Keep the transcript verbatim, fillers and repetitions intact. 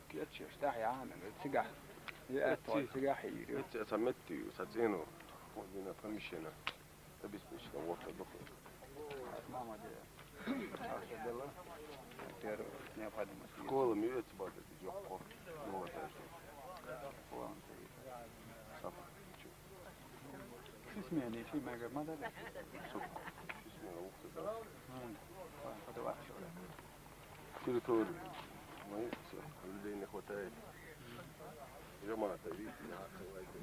Кечеш, да, я, цигахь. Я, цигахь. Цигахь. Са метти, са цену. Вот дина помещение. Обеспечено, вот так. Мама де. Арша дела. Первая необходимость. Школа мивец бада, жокко. Ну, вот так. Школа. Сап. Ши смена, ши мега мада. Ши смена, ух ты, да. Подавай. Территорию. Мы всё, людей не хватает. Жамата, видите, да, открывайте.